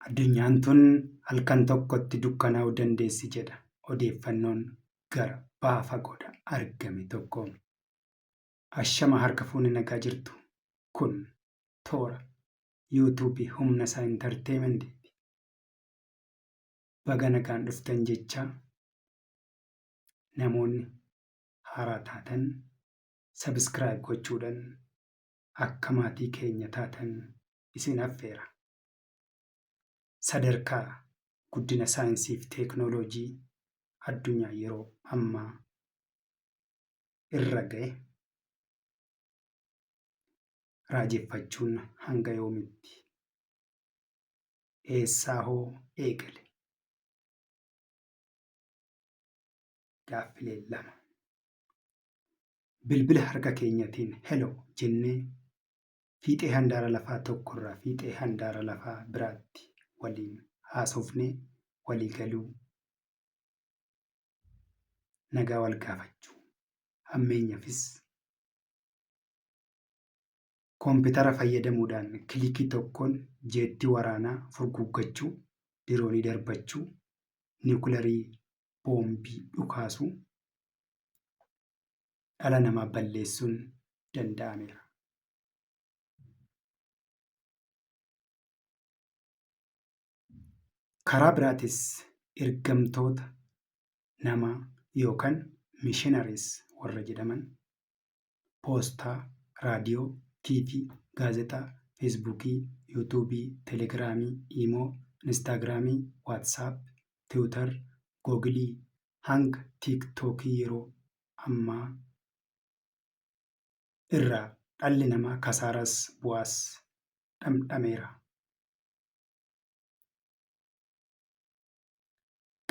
Addunyaan tun halkan tokkotti dukkanaa'uu dandeessi jedha odeeffannoon gara baha fagoodha argame tokko. Ashama harka fuune nagaa jirtu kun toora YouTube Humna Isaa Entertainment ti. Baga nagaan dhuftan jecha namoonni haaraa taatan subscribe gochuudhaan akka maatii keenya taatan isin affeera. Sadarkaa guddina saayinsii fi teeknooloojii addunyaa yeroo ammaa irra ga'e raajeffachuun hanga yoomitti? Eessaa hoo eegale? Gaaffilee 2. Bilbila harka keenyatiin hello jennee fiixee handaara lafaa tokkorraa fiixee handaara lafaa biraatti waliin haasofnee walii galuu, nagaa wal gaafachuu, hammeenyafis koompitara fayyadamuudhaan kilikii tokkoon jeettii waraanaa furguggachuu, diroonii darbachuu, niwukilarii boombii dhukaasuu, dhala namaa balleessuun danda'ameera. Karaa biraatis ergamtoota namaa yookaan missionaries warra jedhaman poostaa, raadiyoo, TV, gaazexaa, feesbuukii, yuutuubii, telegiraamii, iimoo, inistaagiraamii, waatsaap, tiwutar, googilii hanga tiiktookii yeroo ammaa irraa dhalli namaa kasaaraas bu'aas dhamdhameera.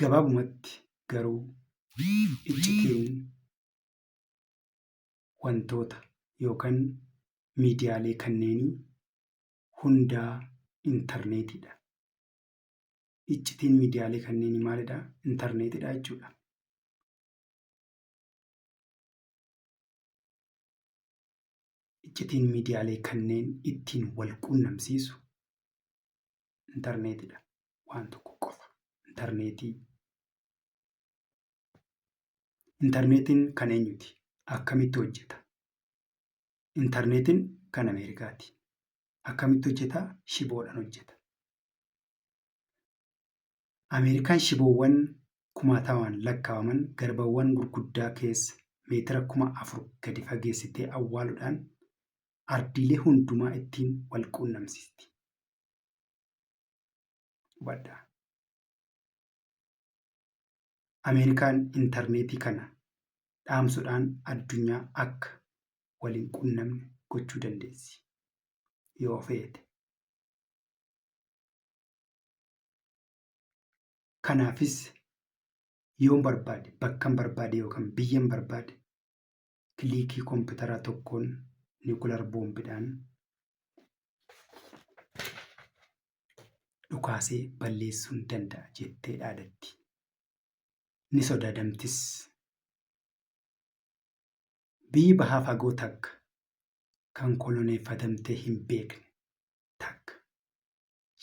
Gabaabumatti garuu iccitiin wantoota yookaan miidiyaalee kanneenii hundaa intarneetiidha. Iccitiin miidiyaalee kanneenii maalidha? Intarneetiidha jechuudha. Iccitiin miidiyaalee kanneen ittiin wal quunnamsiisu intarneetidha. Waan tokko qofa. Intarneetii. Intarneetiin kan eenyuti? Akkamitti hojjeta? Intarneetiin kan Ameerikaati. Akkamitti hojjeta? Shiboodhaan hojjeta. Ameerikaan shiboowwan kumaatamaan lakkaa'aman garbawwan gurguddaa keessa meetira 4,000 gadi fageessitee awwaaluudhaan ardiilee hundumaa ittiin wal quunnamsiisti. Hubadhaa. Ameerikaan intarneetii kana dhaamsuudhaan addunyaa akka wal hin qunnamne gochuu dandeessi. Yoo feete. Kanaafis yoon barbaade bakkan barbaade yookaan biyyan barbaade kiliikii kompiitaraa tokkoon niwukilar boombiidhaan dhukaasee balleessuun danda'a jettee dhaadatti. Ni sodaadamtis. Biyyi bahaa fagoo takka kan koloneeffatamtee hin beekne takka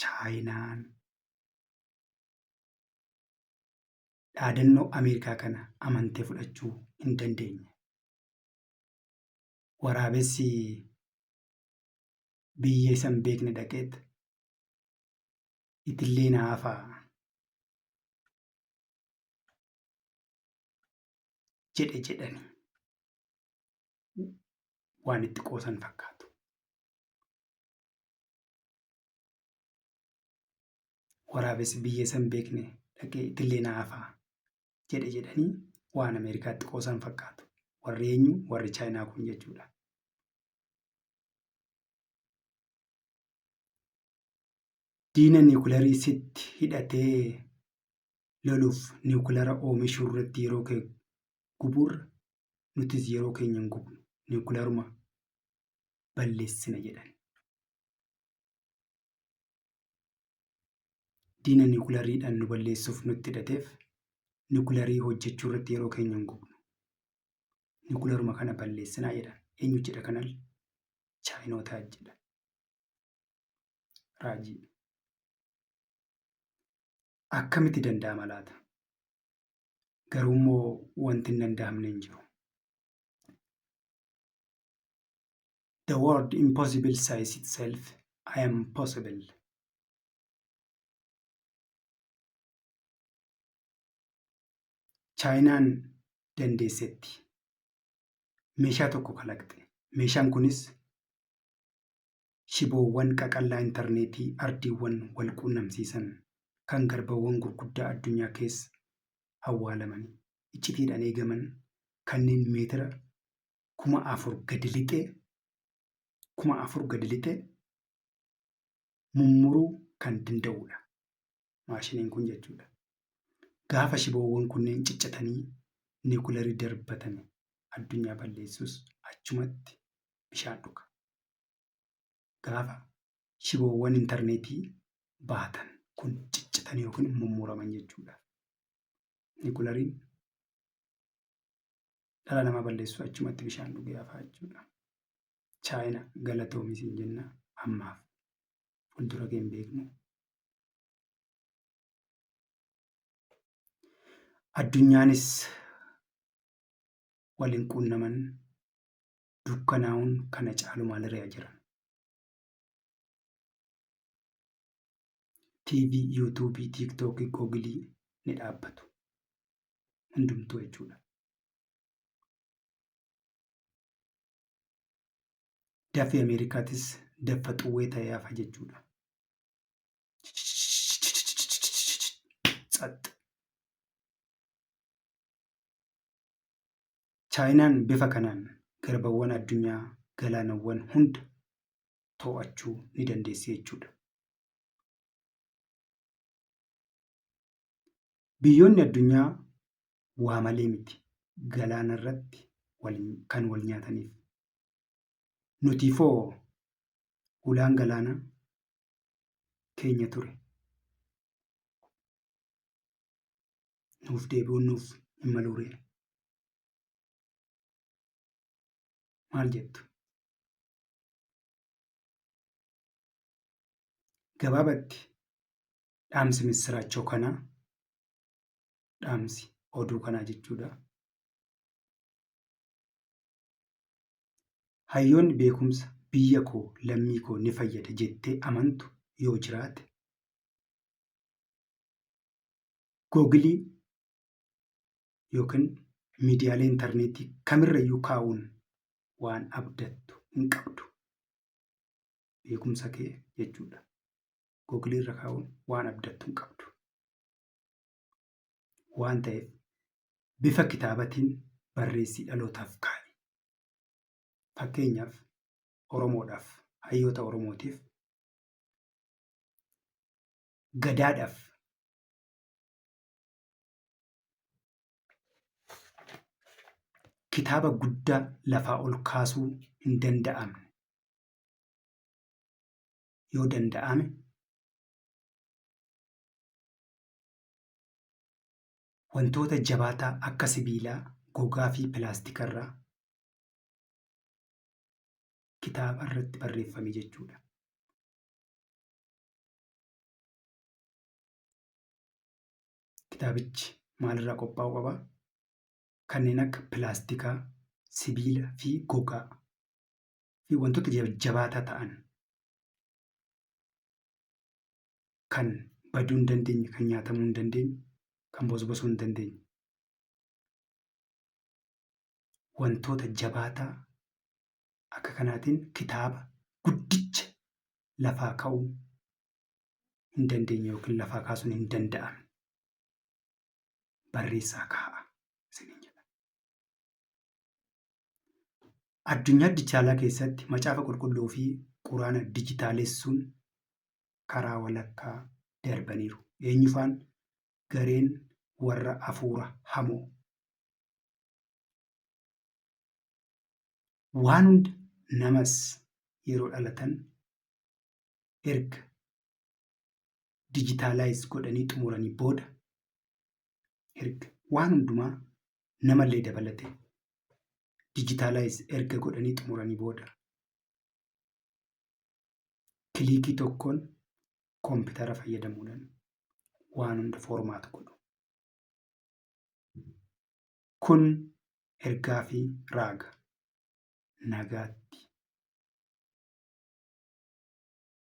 Chaayinaan dhaadannoo Ameerikaa kana amantee fudhachuu hin dandeenye. Waraabessi biyya isa hin beekne dhaqeet itillee na hafaa jedhe jedhani waan itti qoosan fakkaatu. Waraabessi biyya isa hin beekne dhaqee itillee na hafaa jedhe jedhanii waan Ameerikaatti qoosan fakkaatu. Warri eenyu? Warri Chaayinaa kun jechuudha. Diina niwukilarii sitti hidhatee loluuf niwukilara oomishuu irratti yeroo kee gubuurra nutis yeroo keenya hin gubnu niwukilaruma balleessina jedhan. Diina niwukulariidhaan nu balleessuuf nutti hidhateef niwukularii hojjechuu irratti yeroo keenya hin gubnu. Niwukularuma kana balleessinaa jedhan. Eenyu jedha kanal? Chaayinootaa jedha. Raajii. Akkamitti danda'ama laata? Garuu immoo wanti hin danda'amne hin jiru. The word impossible says itself, I am possible. Chaayinaan dandeessetti. Meeshaa tokko kalaqxe. Meeshaan kunis shiboowwan qaqallaa intarneetii ardiiwwan wal quunnamsiisan kan garbawwan gurguddaa addunyaa keessa awwaalamanii iccitiidhaan eegaman kanneen meetira 4000 gadi lixee 4000 gadi lixee mummuruu kan danda'udha. Maashiniin kun jechuudha. Gaafa shiboowwan kunneen ciccitanii niwukilarii darbatame addunyaa balleessus achumatti bishaan dhuga. Gaafa shiboowwan intarneetii baatan kun ciccitan yookiin mummuraman jechuudha. Niwukulariin dhala namaa balleessu achumatti bishaan dhugee hafaa jechuudha. Chaayina galatoomi siin jenna ammaaf fuuldura kee hin beeknu. Addunyaanis waliin quunnaman dukkanaa'uun kana caalu maalirra jira? TV, YouTube, TikTok, Google ni dhaabbatu. Hundumtuu jechuudha. Daffi Ameerikaatis daffa xuwwee ta'ee hafa jechuudha. Tsax. Chaayinaan bifa kanaan garbawwan addunyaa galaanawwan hunda to'achuu ni dandeessi jechuudha. Biyyoonni addunyaa waa malee miti galaanarratti kan wal nyaataniif. Nutiifoo ulaan galaanaa keenya ture. Nuuf deebi'uun nuuf hin maluuree? Maal jettu? Gabaabatti dhaamsi missiraachoo kanaa dhaamsi oduu kanaa jechuudha. Hayyoonni beekumsa biyya koo lammii koo ni fayyada jettee amantu yoo jiraate Googilii yookiin miidiyaalee intarneetii kamirrayyuu kaa'uun waan abdattu hin qabdu. Beekumsa kee jechuudha. Googilii irra kaa'uun waan abdattu hin qabdu. Waan ta'eef bifa kitaabatiin barreessii dhalootaaf kaa'i. Fakkeenyaaf Oromoodhaaf, hayyoota Oromootiif, Gadaadhaaf kitaaba guddaa lafaa ol kaasuu hin danda'amne yoo danda'ame wantoota jabaataa akka sibiilaa, gogaa fi pilaastikarraa kitaaba irratti barreeffame jechuudha. Kitaabichi maalirraa qophaa'uu qaba? Kanneen akka pilaastikaa, sibiila fi gogaa fi wantoota jajjabaataa ta'an kan baduu hin dandeenye, kan nyaatamuu hin dandeenye, kan bosbosuu hin dandeenye. Wantoota jabaataa akka kanaatiin kitaaba guddicha lafaa ka'uu hin dandeenye yookiin lafaa kaasuun hin danda'amne barreessaa kaa'a isiniin jedha. Addunyaa dijitaalaa keessatti macaafa qulqulluu fi quraana dijitaalessuun karaa walakkaa darbaniiru. Eenyufaan gareen warra hafuura hamoo. Waan hunda namas yeroo dhalatan erga dijitaalaayiz godhanii xumuranii booda erga waan hundumaa namallee dabalate dijitaalaayiz erga godhanii xumuranii booda kiliikii tokkoon koompitara fayyadamuudhaan waan hunda format godhu. Kun ergaa fi raaga. Nagaatti.